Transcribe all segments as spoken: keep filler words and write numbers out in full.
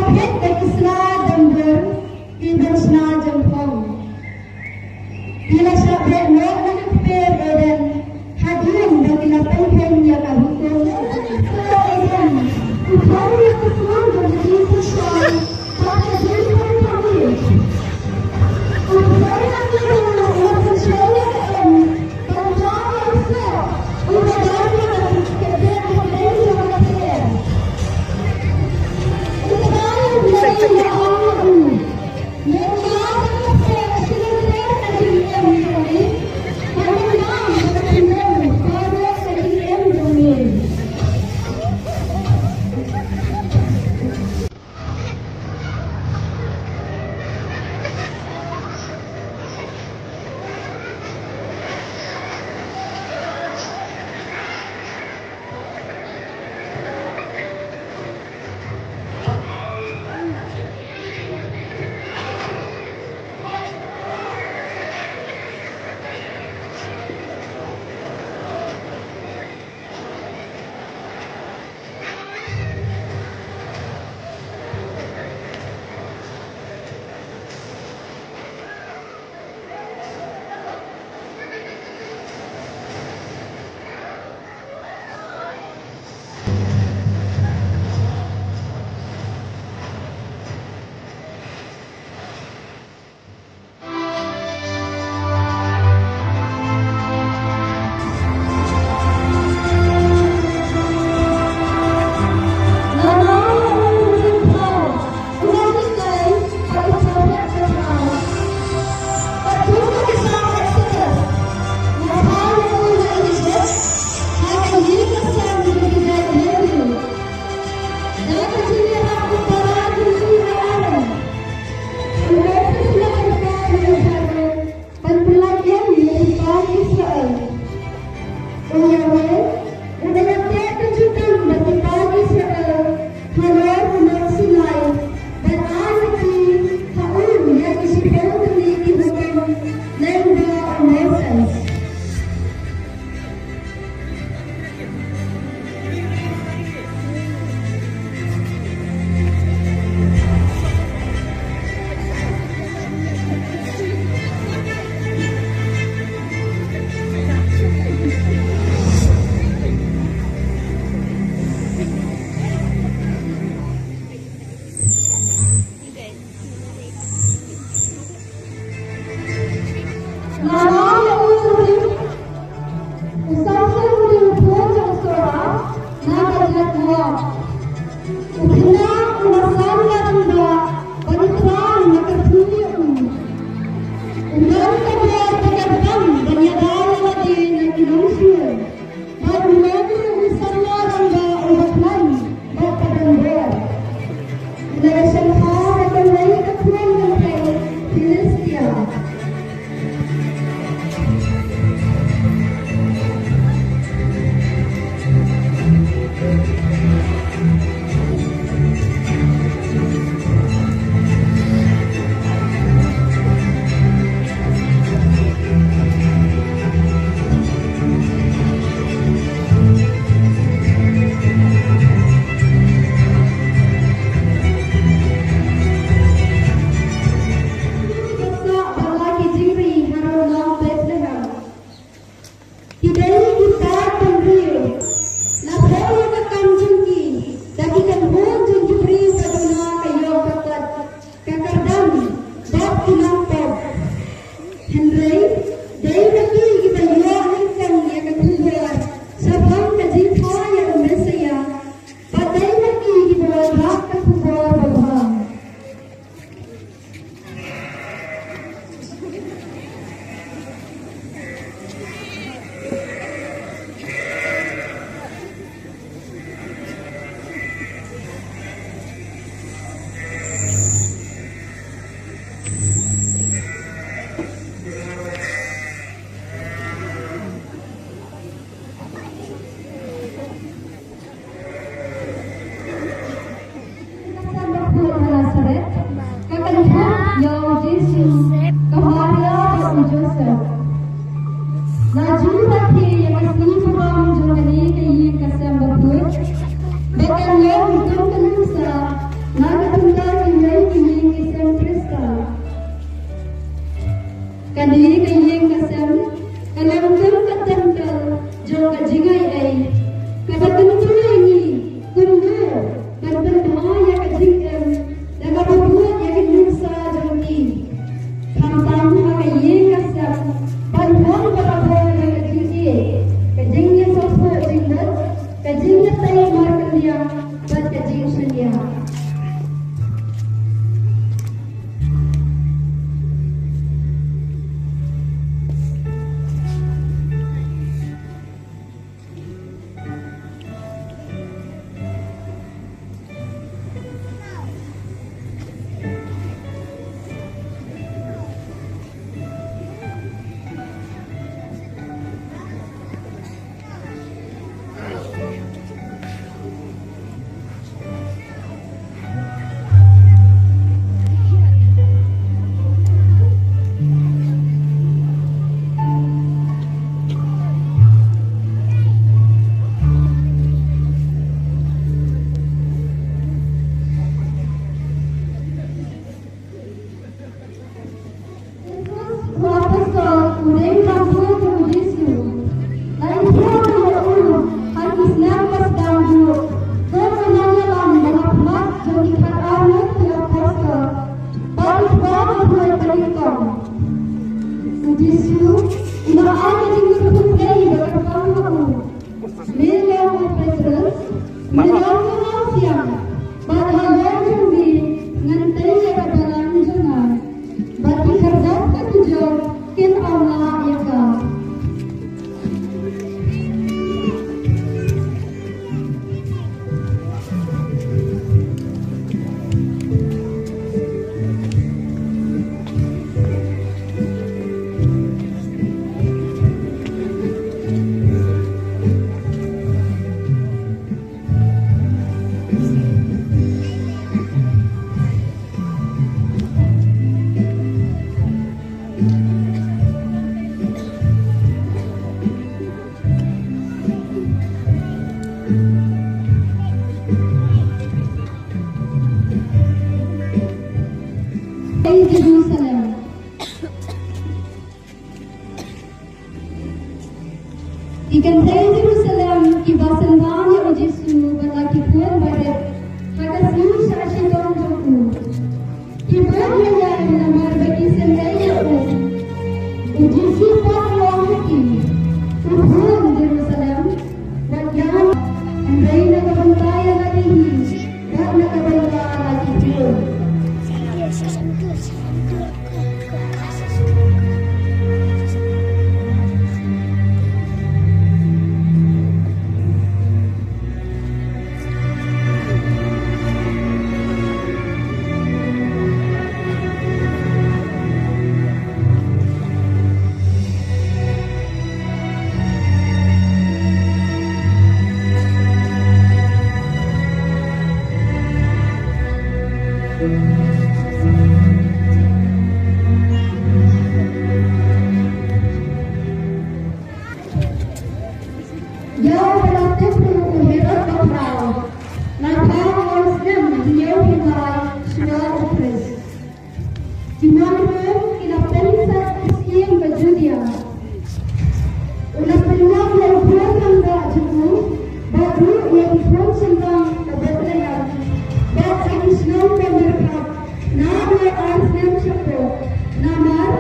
Peit da ki sla jong dur, ki ban sla jong phong. Ki la shah beh noh na ka kper Eden, hadien ba ki la pynkheiñ ïa ka hukum. Eden, u pynkheiñ ïa ka hukum jong ka jingpynshoi, bad ka jingpynkheiñ. U pynkheiñ ïa ka hukum, u pynshoi ïa ka em, Ban pyllait ïa ki paid Israel. U Yahweh u dang ïateh ka jutang bad ki paid Israel halor u Mount Sinai, bad ai ïa ki ha u ïa ki shiphew tylli ki hukum lyngba u Moses. Bad u long ruh u samla rangbah uba khlaiñ bad ka donbor. U la ïasngewbha ha kawei ka khun lynthei Philistia. Ki dei ki paid bynriew. La phew ïa ka kam jong ki da ki kynhun jong ki briew ka duna, ka ïoh ka kot, ka kyrdan bad ki nongpop. Hynrei dei ma ki kiba ïoh nyngkong ïa ka khubor shaphang ka jingthaw ïa u Messaïah, bad dei ma ki kiba wanrah ka khubor babha. Ka kynthei ïa u Jisu, ka Maria bad u Joseph. La ju rakhe ïa ka sngi burom jong kane ka ïing ka sem bakhuid, bad kan long kum ka lyngsa na ka bynta Jerusalem. Ki kynthei Jerusalem kiba synran ïa u Jisu bad la ki khun barit ha ka sngi shah shitom jong u. Ki bud ïa u namar ba ki sngewthuh ïa u. U Jisu pat u ong ha ki, u khun Jerusalem, wat ïalam, hynrei na ka bynta ïa la ki hi bad na ka bynta la ki khun. Ïa u ba la tip ruh u Herod ba khraw, la thaw ar snem hynñiew phew lai shuwa u Khrist. Ki nong Rom ki la pynsaid Khristan ka Judia. U la pynlong ïa u khun rangbah jong u bad ruh ïa ki khun shynrang ka Bethlehem bad ha ki shnong ba markhap naduh ar snem shapoh, namar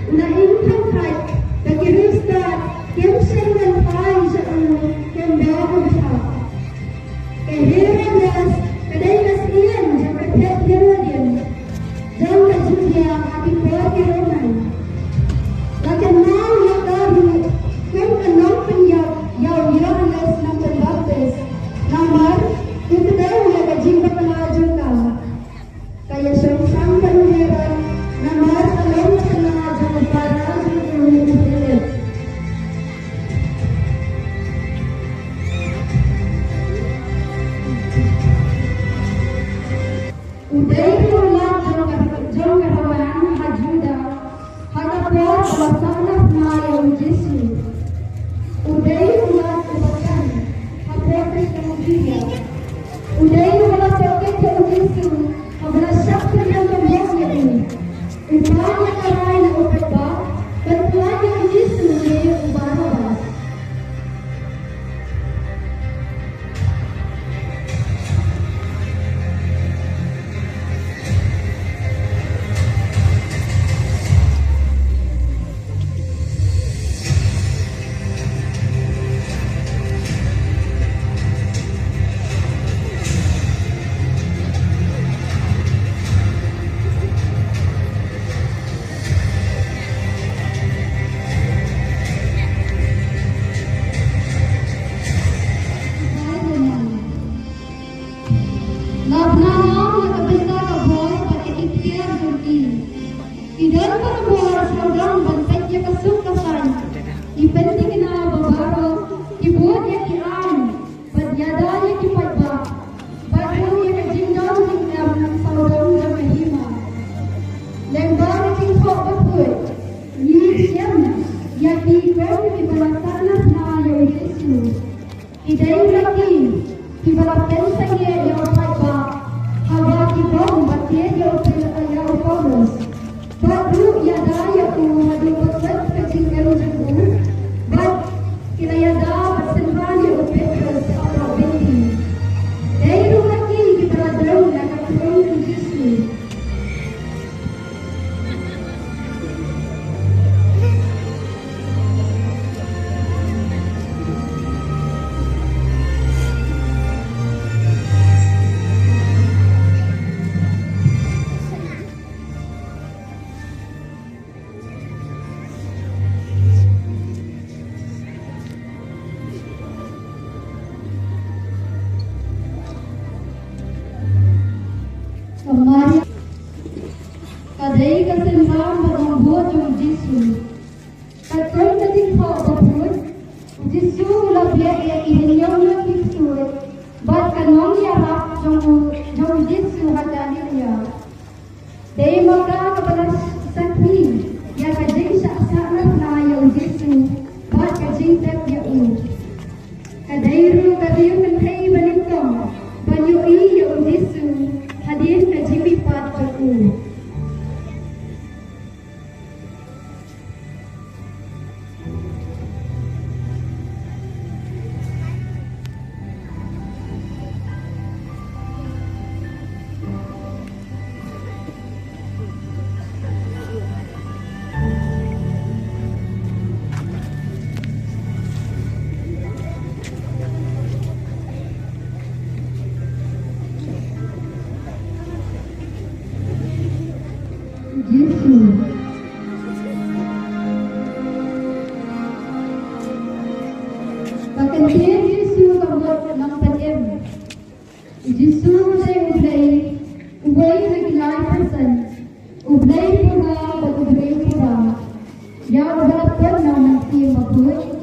u la ïeng kham khait ba ki riewstad kim shym ban phai sha u kumba u bthah. Ka Herodias ka dei ka syiem jong ka Phet Herodian jong ka Judia ha ki por ki Roman. La kynmaw ïa ka ruh kum ka nongpynïap ïa u Ïoannis Nongpynbaptis, namar u kdew ïa ka jingbakla jong ka. Ka ïashong sang bad u Herod namar ka long ka khynnah jong u para jong u, u Philip. U dei u lad jong ka, jong ka rawang ha Juda. Ha ka por ba la sahnarphna ïa u Jisu, u dei u lad uba kan ha por ka Judea. U dei uba la tohkit ïa u Jisu haba la shah pynïeng kynhun ïa u. U pan ïa ka rai na u paidbah ban pynlait ïa u Jisu ne u Barabas. La pynlong ïa ka bynta ka bor bad ka iktiar jong ki. Ki don barabor sawdong ban peit ïa ka suk ka saiñ. Ki pynthikna ba baroh, ki bud ïa ki aiñ bad ïada ïa ki paidbah, bad ruh ïa ka jingdon jingem sawdong jong ka hima. Lyngba ka jingthoh bakhuid, ngi shem ïa ki kum kiba la sahnarphna ïa u Jisu. Ki dei ma ki kiba la pynsangeh ïa u paidbah haba ki bom bad tied ïa u Pil-, ïa u Paulus. Bad ruh ïada ïa u haduh ba kut ka jingim jong u. Bad ki la ïada bad synran ïa u Petrus hapoh bynti. Dei ruh ma ki kiba la don na ka khun u Jisu. Ka Maria ka dei ka synran bad nongbud jong u Jisu. Katkum ka jingthoh bakhuid, u Jisu u la beh ïa ki hynñiew ngut ki ksuid bad ka nongïarap jong u, jong u Jisu ha Galilea. Dei ma ka kaba la sakhi ïa ka jingshah sahnarphna ïa u Jisu bad ka jingtep ïa u. Ka dei ruh ka riew kynthei banyngkong ban ïohi ïa u Jisu hadien ka jingmihpat jong u. Jisu. Ba kyntien Jisu ka mut nongpynim. Jisu u dei U Blei, uwei na ki lai person. U Blei pura bad U Blei pura. Ïa uba la pynlong na ka ktien bakhuid.